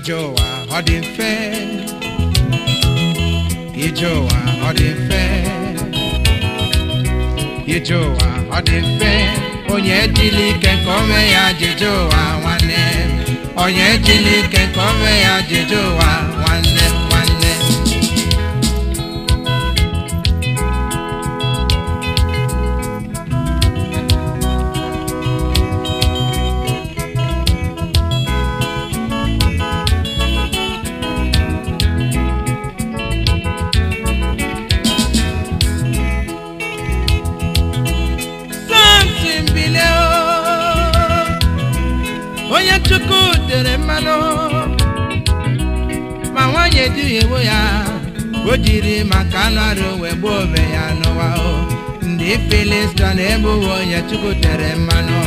Ije ụwa ọ dị mfe, ije ụwa ọ dị mfe, ije ụwa ọ dị mfe. Onye ejila ike ka o mee ya jije ụwa nwanne, onye ejila ike ka o mee ya jije ụwa nwanne nwanne. Onye Chukwu tere mmanụ ma nwanyị eduhiewo ya, o jiri maka anụ arụ wee gbuo onwe ya n'ụwa o. Ndị Filistia na-egbuwo onye Chukwu tere mmanụ.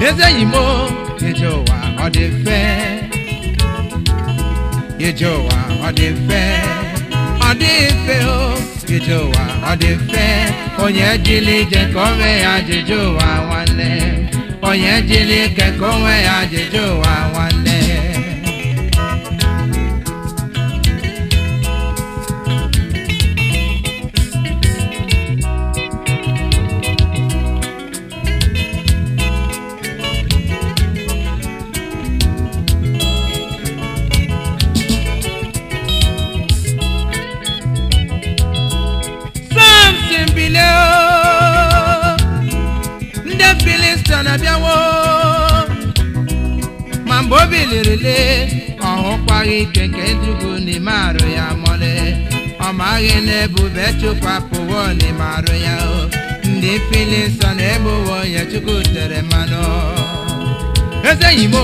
Eze enyi m, ije ụwa ọ dị mfe, ije ụwa ọ dị mfe, ọ dị mfe o, ije ụwa ọ dị mfe. Onye ejila ije ka o mee ya jije ụwa nwanne, onye ejila ike ka o nwee ya jije ụwa nwanne. Samson bilie o, ndị Filistia na-abịawo, ma mgbe o bilirili ọ hụkwaghị ike nke Chukwu n'ime arụ ya mọlị. Ọ maghị na ebube Chukwu apụwo n'ime arụ ya o. Ndị Filistia na-egbuwo onye Chukwu tere mmanụ. Eze enyi m,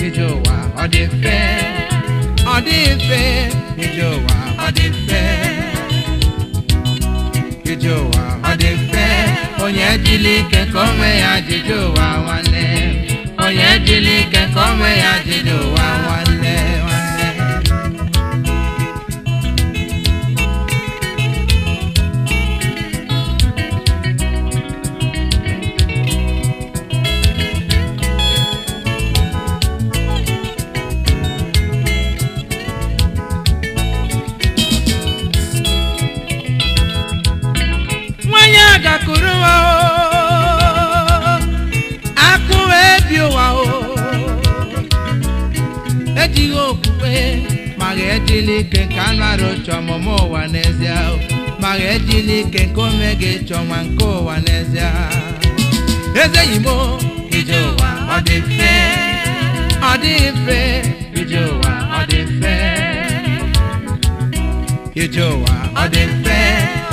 ije ụwa ọ dị mfe, ọ dị mfe, ije ụwa ọ dị mfe, ije ụwa ọ dị mfe. Onye ejila ike ka o nwee ya jije ụwa nwanne, onye ejila ike ka o nwee ya jije ụwa nwanne nwanne. Nwanyị a gakụrụ ụwa o, akụ wee bi ụwa o, ejighị okwukwe ma ha ejila ike nke anụ arụ chọọ ọmụmụ ụwa n'ezie o, ma ha ejila ike nke ome gị chọọ nwa nke ụwa n'ezie. Eze enyi m, ije ụwa ọ dị mfe, ọ dị mfe, ije ụwa ọ dị mfe, ije ụwa ọ dị mfe.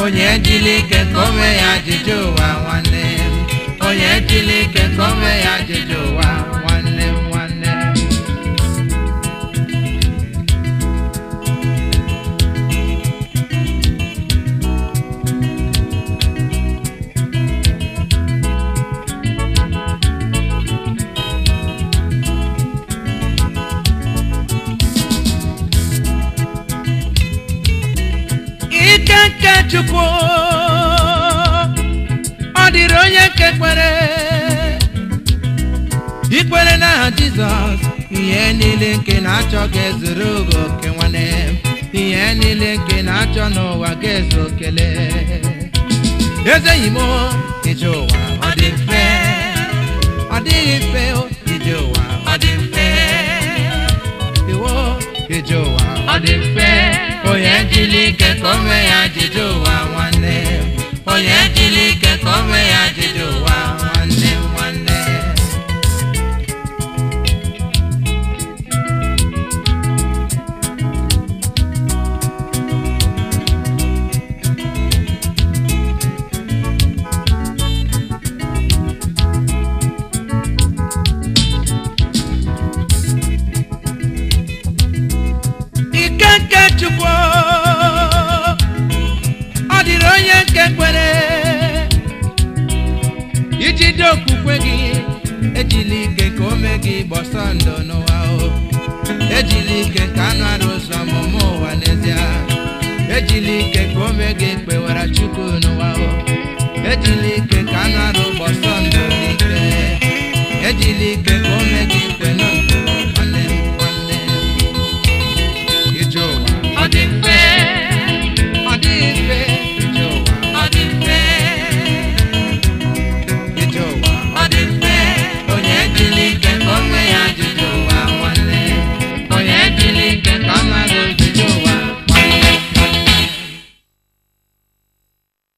Onye ejila ike ka o mee ya jije ụwa nwanne, onye ejila ike ka o mee ya jije ụwa nwanne nwanne. Ike nke Chukwu ọ dịrị onye nke kwere, ikwere n'aha Jizọs, ihe niile nke na-achọ ga-ezuru gị oke nwanne, ihe niile nke na-achọ n'ụwa ga-ezu okele. Eze enyi m, ije ụwa ọ dị mfe, ọ dịghị mfe o, ije ụwa ọ dị mfe, iwo ije ụwa ọ dị mfe. Onye ejila ike ka o mee ya jije ụwa nwanne, onye ejila ike ka o mee ya jije ụwa nwanne nwanne. Ike nke Chukwu ọ dịrị onye nke kwere, ijide okwukwe gị, ejila ike ka o mee gị gbọsọ ndụ n'ụwa o, ejila ike ka anụ arụ ụzọ ọmụmụ ụwa n'ezie, ejila ike ka o mee gị kpewara Chukwu n'ụwa o, ejila ike ka anụ arụ gbọsọ ndụ n'ike, ejila ike